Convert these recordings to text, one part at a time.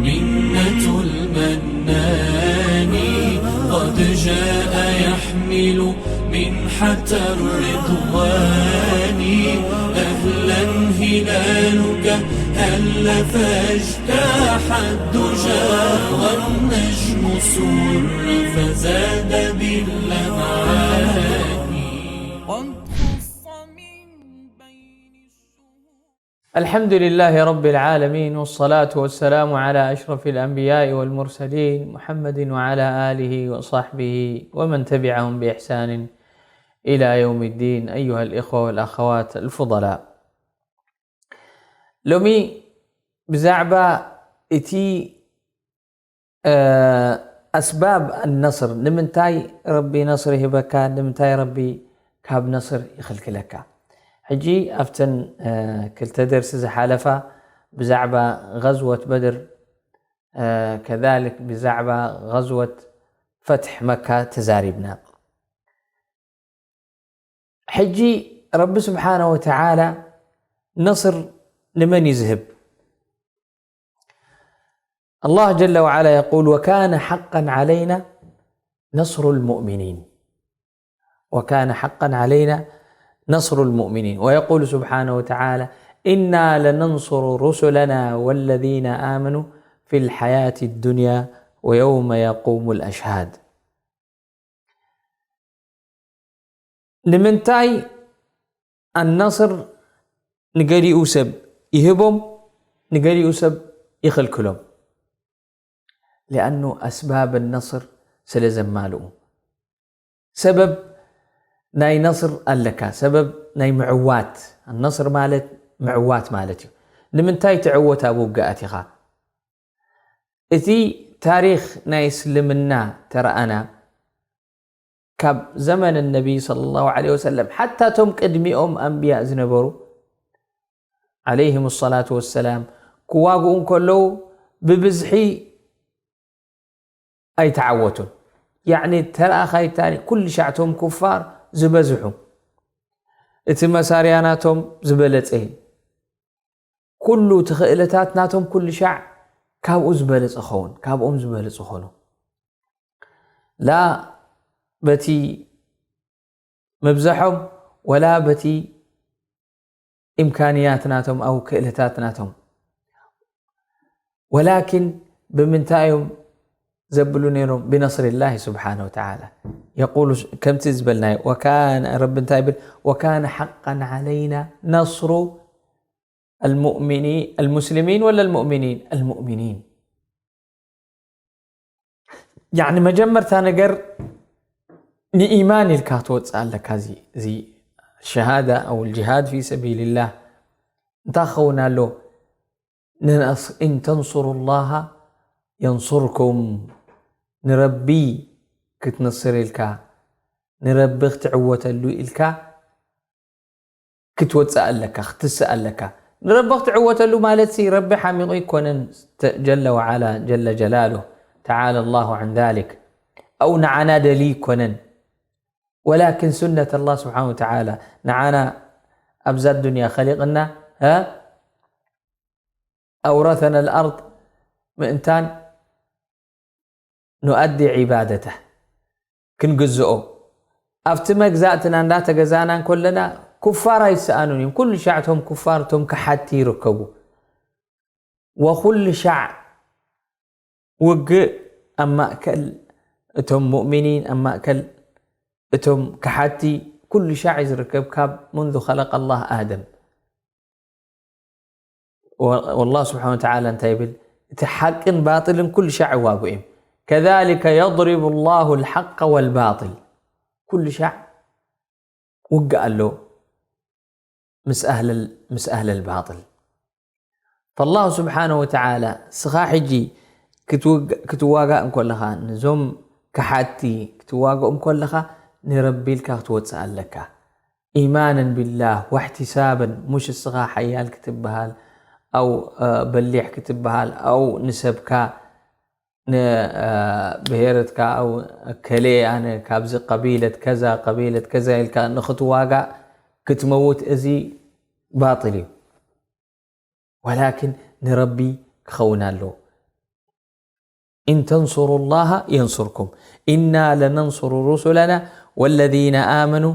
منة المنان قد جاء يحمل منحة الرضوان. أهلا هلالك هل فاجتاح الدجى والنجم سر فزاد باللمعان. قد خص من بين الشهور. الحمد لله رب العالمين، والصلاة والسلام على أشرف الأنبياء والمرسلين محمد وعلى آله وصحبه ومن تبعهم بإحسان إلى يوم الدين. أيها الإخوة والأخوات الفضلاء، ሎሚ ብዛዕባ እቲ ኣስባብ ኣነስር፣ ንምንታይ ረቢ ነስር ይህበካ፣ ንምንታይ ረቢ ካብ ነስር ይኽልክለካ? ሕጂ ኣብተን ክልተ ደርሲ ዝሓለፋ ብዛዕባ غزوة بدر، كذلك ብዛዕባ غزوة فتح مكة ተዛሪብና። ሕጂ ረቢ ስብሓነ ወተዓላ ነስር ንመን እዩ ዝህብ? الله جل وعلا يقول: وكان حقا علينا نصر المؤمنين. وكان حقا علينا نصر المؤمنين. ويقول سبحانه وتعالى: إنا لننصر رسلنا والذين آمنوا في الحياة الدنيا ويوم يقوم الأشهاد. ንምንታይ ኣናስር ንገሊኡ ሰብ ይህቦም፣ ንገሊኡ ሰብ ይኽልክሎም? لأنه أسباب النصر ስለ ዘማልኡ። ሰበብ ናይ ነስር ኣለካ፣ ሰበብ ናይ ምዕዋት። ኣናስር ማለት ምዕዋት ማለት እዩ። ንምንታይ ትዕወት ኣብ ውግኣት ኢኻ? እቲ ታሪኽ ናይ እስልምና ተረኣና ካብ ዘመን ነቢ صلى الله عليه وسلم ሓታ ቶም ቅድሚኦም ኣንብያ ዝነበሩ عليهم الصلاة والسلام ክዋግኡ እንከለዉ ብብዝሒ ኣይተዓወቱን። ያዕኒ ተረኣኻይታኒ ኩሉ ሻዕ ቶም ኩፋር ዝበዝሑ፣ እቲ መሳርያ ናቶም ዝበለጸ፣ ኩሉ እቲ ክእለታት ናቶም ኩሉ ሻዕ ካብኡ ዝበለጸ ኸውን፣ ካብኦም ዝበለጸ ኾኑ። ላ በቲ ምብዛሖም ወላ በቲ ኢምካንያት ናቶም ኣው ክእለታት ናቶም። ወላኪን ብምንታይ እዮም ዘብሉ ነይሮም? ብነስሪላሂ ስብሓነ ወተዓላ። የቁሉ፣ ከምቲ ዝበልናዮ፣ ወካነ፣ ረቢ እንታይ ይብል? ወካነ ሓቃን ዓለይና ነስሩ ኣልሙእሚኒ-፣ ኣልሙስሊሚን ወላ ኣልሙእሚኒን? ኣልሙእሚኒን። ያዕኒ መጀመርታ ነገር ንኢማን ኢልካ ክትወፅእ ኣለካ። እዚ፣ እዚ ሸሃዳ ኣው ልጅሃድ ፊ ሰቢልላህ እንታይ ክኸውን ኣሎ? ንነስ-፣ ኢን ተንሱሩ ላሃ የንሱርኩም፣ ንረቢ ክትንስር ኢልካ፣ ንረቢ ክትዕወተሉ ኢልካ ክትወፅእ ኣለካ፣ ክትስእ ኣለካ። ንረቢ ክትዕወተሉ ማለት ሲ ረቢ ሓሚቑ ኣይኮነን፣ ተ-፣ ጀለ ወዓላ፣ ጀለ ጀላሉ፣ ተዓላ ላሁ ዐን ዛሊክ። ኣው ንዓና ደሊ ኣይኮነን። ወላኪን ሱነት ኣላህ ስብሓነ ወተዓላ ንዓና ኣብዛ ዱንያ ኸሊቕና፣ እ? ኣውረተና ልኣርድ ምእንታን ኑኣዲ ዒባደተ፣ ክንግዝኦ። ኣብቲ መግዛእትና እንዳተገዛእና እንከለና ኩፋር ኣይሰኣኑን እዮም። ኩሉ ሻዕ እቶም ኩፋር፣ እቶም ከሓቲ ይርከቡ። ወኩሉ ሻዕ ውግእ ኣብ ማእከል እቶም ሙእሚኒን፣ ኣብ ማእከል እቶም ከሓቲ ኩሉ ሻዕ እዩ ዝርከብ፣ ካብ منذ خلق الله آدم። ወ-፣ ወላህ ስብሓነ ወተዓላ እንታይ ይብል? እቲ ሓቅን ባጥልን ኩሉ ሻዕ ይዋግኡ እዮም። ከዛሊከ የድሪቡ ላሁ ልሓቀ ወልባጥል። ኩሉ ሻዕ ውግእ ኣሎ ምስ ኣህለል፣ ምስ ኣህለል ባጥል። ፈላሁ ስብሓነ ወተዓላ፣ ስኻ ሕጂ ክትውግ-፣ ክትዋጋእ እንከለኻ፣ ንዞም ከሓድቲ ክትዋግኦም ከለኻ፣ ንረቢ ኢልካ ክትወፅእ ኣለካ። ኢማንን ቢላህ ወሕቲሳበን፣ ሙሽ እስኻ ሓያል ክትበሃል፣ ኣው፣ እ፣ በሊሕ ክትበሃል፣ ኣው ንሰብካ፣ ን፣ እ፣ ብሄረትካ፣ ኣው ከሌ ኣነ ካብዚ ቀቢለት ከዛ፣ ቀቢለት ከዛ ኢልካ ንኽትዋጋእ ክትመውት፣ እዚ ባጥል እዩ። ወላኪን ንረቢ ክኸውን ኣለዎ። إن تنصروا الله ينصركم، إنا لننصر رسلنا والذين آمنوا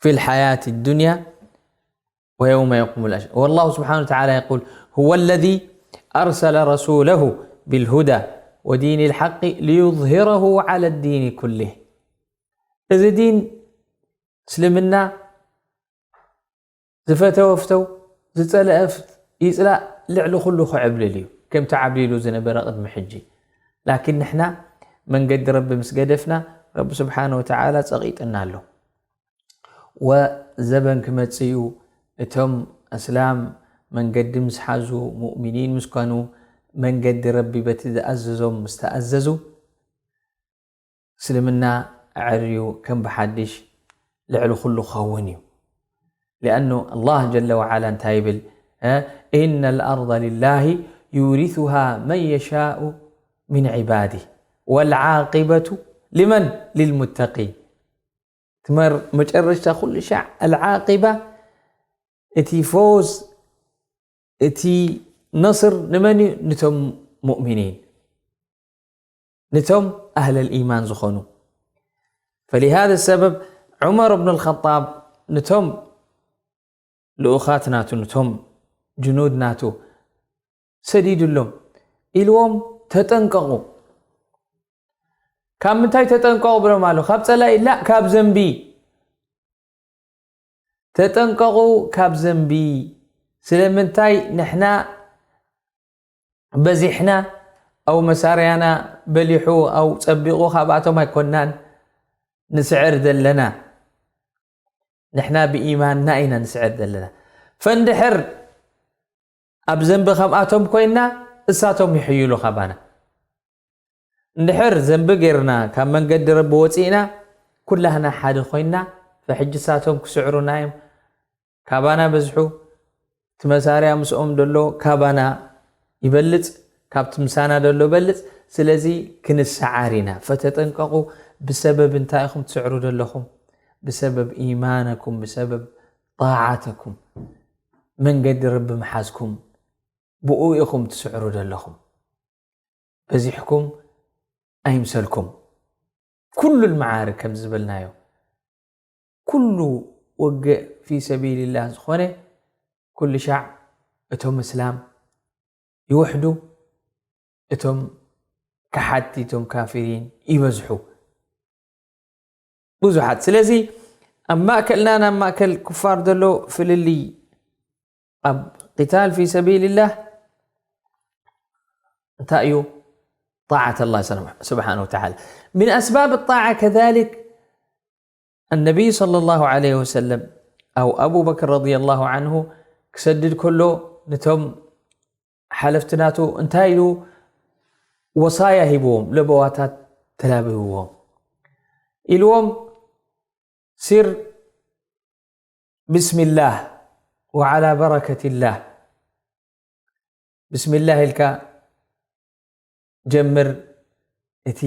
في الحياة الدنيا ويوم يقوم الأشهاد. والله سبحانه وتعالى يقول: هو الذي أرسل رسوله بالهدى ودين الحق ليظهره على الدين كله. እዚ ዲን እስልምና ዝፈተወ ፍተው፣ ዝጸልአ ፍት-፣ ይጽላእ፣ ልዕሊ ኩሉ ክዕብልል እዩ። ከምቲ ዓብሊሉ ዝነበረ ቅድሚ ሕጂ። ላኪን ንሕና መንገዲ ረቢ ምስ ገደፍና፣ ረቢ ስብሓነ ወተዓላ ጸቒጥና ኣሎ። ወዘበን ክመጽእ እዩ፣ እቶም ኣስላም መንገዲ ምስ ሓዙ፣ ሙእሚኒን ምስ ኮኑ፣ መንገዲ ረቢ በቲ ዝኣዘዞም ምስ ተኣዘዙ፣ እስልምና ኣዐርዩ ከም ብሓድሽ ልዕሊ ኩሉ ክኸውን እዩ። لأنه الله جل وعلا እንታይ ይብል? إن الأرض لله يورثها من يشاء من عباده والعاقبة لمن؟ للمتقين. ትመር-፣ መጨረሽታ ኩሉ ሻዕ العاقبة፣ እቲ ፈውዝ፣ እቲ ነስር ንመን እዩ? ንቶም ሙእሚኒን፣ ንቶም ኣህለል ኢማን ዝኾኑ። فلهذا السبب ዑመር እብኑ ኣልኸጣብ ንቶም ልኡኻት ናቱ፣ ንቶም ጅኑድ ናቱ ሰዲዱሎም፣ ኢልዎም፣ "ተጠንቀቑ። ካብ ምንታይ ተጠንቀቑ?" ብሎም ኣሎ። ካብ ጸላኢ? ላእ፣ ካብ ዘንቢ። "ተጠንቀቑ ካብ ዘንቢ። ስለምንታይ ንሕና በዚሕና፣ ኣው መሳርያና በሊሑ፣ ኣው ጸቢቑ፣ ካብኣቶም ኣይኮናን ንስዕር ዘለና። ንሕና ብኢማንና ኢና ንስዕር ዘለና። ፈንድሕር ኣብ ዘንቢ ከምኣቶም ኮይና፣ እሳቶም ይሕይሉ ካባና። እንድሕር ዘንቢ ጌርና፣ ካብ መንገዲ ረቢ ወጺእና፣ ኩላህና ሓደ ኮይና፣ ፈሕጂ እሳቶም ክስዕሩና እዮም። ካባና በዝሑ፣ እቲ መሳርያ ምስኦም ደሎ ካባና ይበልጽ፣ ካብቲ ምሳና ደሎ በልጽ። ስለዚ ክንሰዓር ኢና። ፈተጠንቀቑ፣ ብሰበብ እንታይ ኢኹም ትስዕሩ ደለኹም? ብሰበብ ኢማነኩም፣ ብሰበብ ጣዓተኩም፣ መንገዲ ረቢ ምሓዝኩም፣ ብኡ ኢኹም ትስዕሩ ደለኹም። በዚሕኩም ኣይምሰልኩም። ኩሉ ልመዓርክ ከም ዝበልናዮ፣ ኩሉ ውግእ ፊ ሰቢልላህ ዝኾነ፣ ኩሉ ሻዕ እቶም እስላም ይውሕዱ፣ እቶም ከሓድቲ፣ እቶም ካፊሪን ይበዝሑ። ብዙሓት። ስለዚ ኣብ ማእከልናን ኣብ ማእከል ኩፋር ዘሎ ፍልልይ ኣብ ቂታል ፊ ሰቢልላህ እንታይ እዩ? ጣዓት ኣላህ ስብሓነሁ ወተዓላ። ምን ኣስባብ ጣዓ ከዛሊክ፣ ኣነቢይ ሰለላሁ ዐለይሂ ወሰለም ኣው ኣቡበክር ረዲየላሁ ዐንሁ ክሰድድ ከሎ፣ ነቶም ሓለፍቲ ናቱ እንታይ ኢሉ ወሳያ ሂብዎም፣ ለበዋታት ተላቢብዎም። ኢልዎም፣ "ሲር ብስሚላህ ወዓላ በረከቲላህ። ብስሚላህ ኢልካ ጀምር እቲ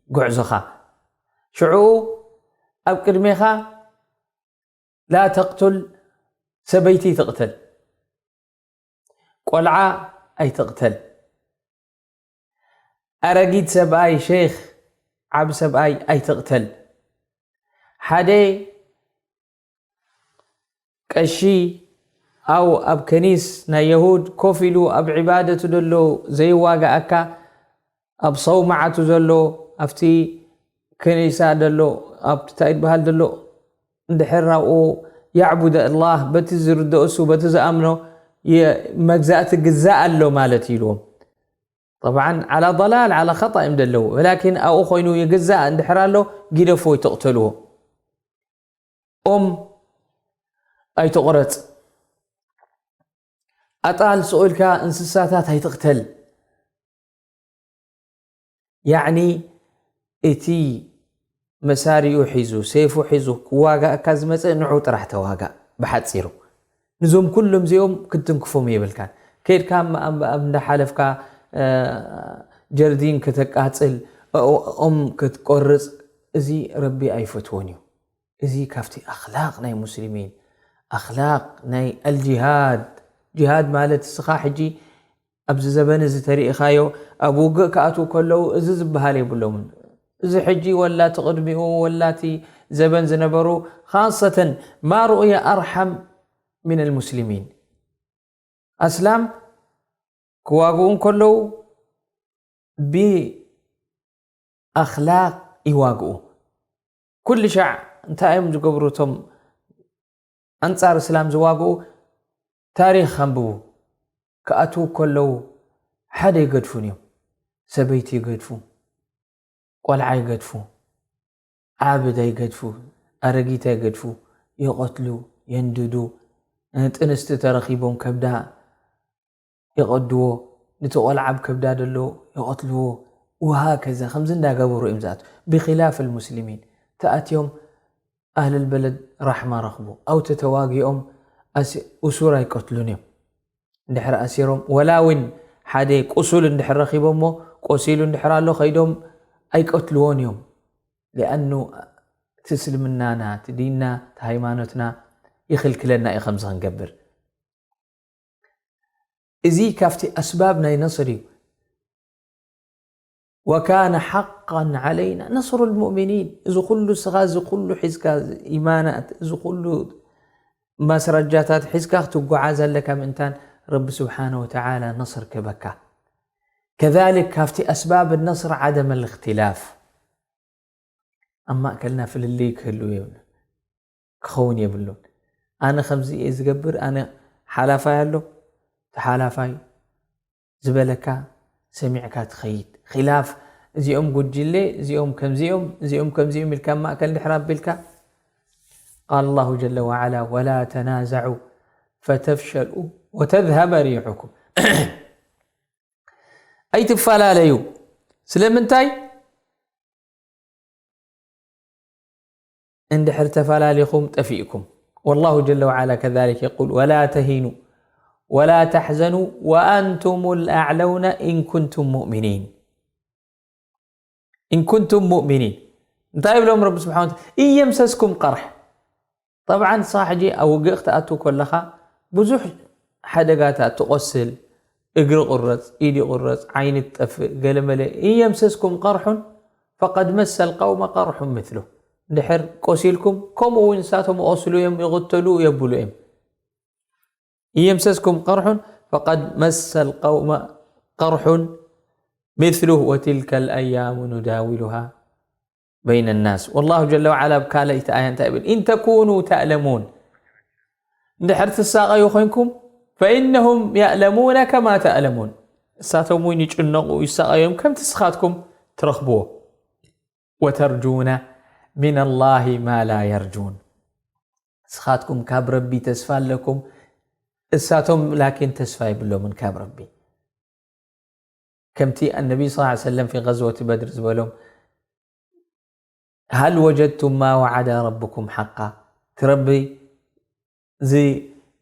ጉዕዞኻ። ሽዑ ኣብ ቅድሜኻ ላ ተቅቱል፣ ሰበይቲ ኣይትቕተል፣ ቆልዓ ኣይትቕተል፣ ኣረጊት ሰብኣይ፣ ሸይኽ፣ ዓቢ ሰብኣይ ኣይትቕተል፣ ሓደ ቀሺ ኣው ኣብ ከኒስ ናይ የሁድ ኮፍ ኢሉ ኣብ ዒባደቱ ደሎ ዘይዋጋኣካ፣ ኣብ ሰውማዓቱ ዘሎ፣ ኣብቲ ከኒሳ ደሎ፣ ኣብቲ እንታይ ይበሃል ደሎ፣ እንድሕር ኣብኡ ያዕቡደ ኣላህ፣ በቲ ዝርድኦ እሱ፣ በቲ ዝኣምኖ የ-፣ መግዛእቲ ግዛእ ኣሎ ማለት እዩ" ኢልዎም። ጠብዓን ዓላ ضላል፣ ዓላ ኸጣ እዮም ደለዉ። ወላኪን ኣብኡ ኮይኑ ይግዛእ እንድሕር ኣሎ፣ ጊደፍዎ፣ ኣይትቕተልዎ። ኦም ኣይትቑረጽ። ኣጣል ስቕ ኢልካ እንስሳታት ኣይትቕተል። ያዕኒ እቲ መሳሪኡ ሒዙ፣ ሴፉ ሒዙ ክዋጋእካ ዝመጸ ንዑ ጥራሕ ተዋጋእ። ብሓጺሩ፣ ንዞም ኩሎም እዚኦም ክትንክፎም የብልካን። ከይድካ ኣብ፣ ኣብ፣ ኣብ እንዳሓለፍካ፣ እ፣ ጀርዲን ከተቃጽል፣ ኦም ክትቆርጽ፣ እዚ ረቢ ኣይፈትዎን እዩ። እዚ ካብቲ ኣኽላቕ ናይ ሙስሊሚን፣ ኣኽላቕ ናይ ኣልጂሃድ፣ ጂሃድ ማለት እስኻ ሕጂ ኣብዚ ዘበን እዚ ተሪኢኻዮ፣ ኣብ ውግእ ክኣትዉ ከለዉ እዚ ዝበሃል የብሎምን። እዚ ሕጂ ወላ እቲ ቅድሚኡ ወላ እቲ ዘበን ዝነበሩ፣ ኻሰተን ማ ሩእየ ኣርሓም ሚነል ሙስሊሚን። ኣስላም ክዋግኡ እንከለዉ ብኣኽላቕ ይዋግኡ። ኩሉ ሻዕ እንታይ እዮም ዝገብሩ እቶም ኣንጻር እስላም ዝዋግኡ? ታሪኽ ኣንብቡ። ክኣትዉ ከለዉ ሓደ ይገድፉን እዮም። ሰበይቲ ይገድፉ፣ ቆልዓ ይገድፉ፣ ዓብድ ኣይገድፉ፣ ኣረጊት ኣይገድፉ፣ ይቐትሉ፣ የንድዱ። ጥንስቲ ተረኺቦም ከብዳ ይቐድዎ፣ ነቲ ቆልዓ ኣብ ከብዳ ዘሎ ይቐትልዎ። ውሃ ከዛ ከምዚ እንዳገበሩ እዮም ዝኣትዉ። ብኺላፍ ልሙስሊሚን ተኣትዮም ኣህልል በለድ ራሕማ ረኽቡ። ኣው ተተዋጊኦም ኣስ-፣ እሱር ኣይቀትሉን እዮም። እንድሕር ኣሲሮም፣ ወላ እውን ሓደ ቁሱል እንድሕር ረኺቦሞ፣ ቆሲሉ እንድሕር ኣሎ፣ ከይዶም ኣይቀትልዎን እዮም። ሊኣኑ እቲ እስልምናና፣ እቲ ዲንና፣ እቲ ሃይማኖትና ይኽልክለና እዩ ከምዚ ክንገብር። እዚ ካብቲ ኣስባብ ናይ ነስር እዩ። ወካነ ሓቃን ዓለይና ነስሩ ልሙእሚኒን። እዚ ኩሉ ስኻ፣ እዚ ኩሉ ሒዝካ፣ ኢማናት፣ እዚ ኩሉ ማስረጃታት ሒዝካ ክትጓዓዝ ኣለካ፣ ምእንታን ረቢ ስብሓነ ወተዓላ ነስር ክህበካ። ከዛሊክ ካብቲ ኣስባብ ነስር ዓደም ልእክትላፍ፣ ኣብ ማእከልና ፍልልይ ክህሉ የብሉን፣ ክኸውን የብሉን። ኣነ ከምዚ እየ ዝገብር፣ ኣነ ሓላፋይ ኣሎ፣ እቲ ሓላፋይ ዝበለካ ሰሚዕካ ትኸይድ። ኺላፍ፣ እዚኦም ጉጅለ፣ እዚኦም ከምዚኦም፣ እዚኦም ከምዚኦም ኢልካ ኣብ ማእከል እንድሕር ኣቢልካ፣ ቃል ኣላሁ ጀለ ወዓላ፣ "ወላ ተናዘዑ ፈተፍሸሉ ወተዝሀበ ሪሑኩም." ኣይትፈላለዩ። ስለምንታይ? እንድሕር ተፈላለኹም ጠፊእኩም። والله جل وعلا كذلك يقول: "ولا تهنوا ولا تحزنوا وأنتم الأعلون إن كنتم مؤمنين." إن كنتم مؤمنين. እንታይ ይብሎም ረቢ ስብሓን ወተዓላ? "إن يمسسكم قرح." ጠብዓን ንስኻ ሕጂ ኣብ ውግእ ክትኣቱ ከለኻ ብዙሕ ሓደጋታት ትቆስል፣ እግሪ ቁረጽ፣ ኢድ ይቁረጽ፣ ዓይኒ ትጠፍእ፣ ገለመለ። "إن يمسسكم قرح فقد مس القوم قرح مثله." እንድሕር ቆሲልኩም፣ ከምኡ እውን ንሳቶም ይቆስሉ እዮም፣ ይቕተሉ፣ የብሉ እዮም። "إن يمسسكم قرح فقد مس القوم قرح مثله وتلك الأيام نداولها بين الناس." والله جل وعلا ኣብ ካልኣይቲ ኣያ እንታይ ይብል? "إن تكونوا تعلمون." እንድሕር ትሳቐዩ ኮይንኩም፣ "فإنهم يألمون كما تألمون." እሳቶም እውን ይጭነቑ፣ ይሳቐዮም፣ ከምቲ ንስኻትኩም ትረኽብዎ። "وترجون من الله ما لا يرجون." ንስኻትኩም ካብ ረቢ ተስፋ ኣለኩም፣ እሳቶም ላኪን ተስፋ የብሎምን ካብ ረቢ። ከምቲ ኣነቢ صلى الله عليه وسلم في غزوة بدر ዝበሎም፣ "هل وجدتم ما وعد ربكم حقا؟" እቲ ረቢ እዚ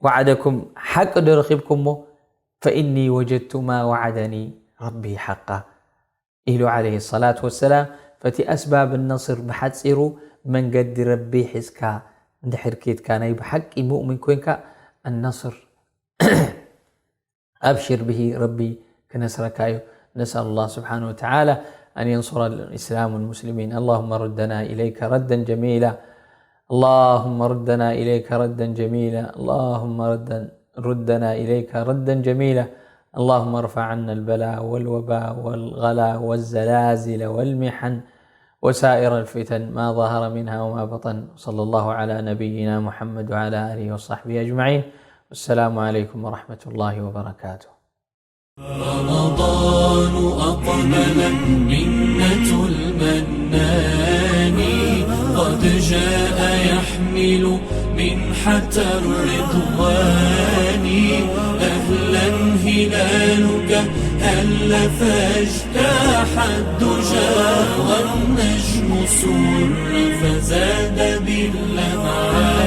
ወዓደኩም ሓቂ ዶ ረኺብኩሞ? "فإني وجدت ما وعدني ربي حقا" ኢሉ عليه الصلاة والسلام። ፈቲ ኣስባብ ነስር ብሓፂሩ፣ መንገዲ ረቢ ሒዝካ እንድሕር ኬድካ፣ ናይ ብሓቂ ሙእሚን ኮይንካ፣ النصر أبشر به، ረቢ ክነስረካ እዩ። نسأل الله سبحانه وتعالى أن ينصر الإسلام والمسلمين. اللهم ردنا إليك ردا جميلا. اللهم ردنا إليك ردا جميلا. اللهم ردا، ردنا إليك ردا جميلا. اللهم ارفع عنا البلاء والوباء والغلا والزلازل والمحن وسائر الفتن ما ظهر منها وما بطن. صلى الله على نبينا محمد وعلى آله وصحبه أجمعين. والسلام عليكم ورحمة الله وبركاته. رمضان أقبل، منة المنان قد جاء يحمل منحة الرضوان. أهلا هلالك هل فاجتاح الدجى، والنجم سر فزاد باللمعان.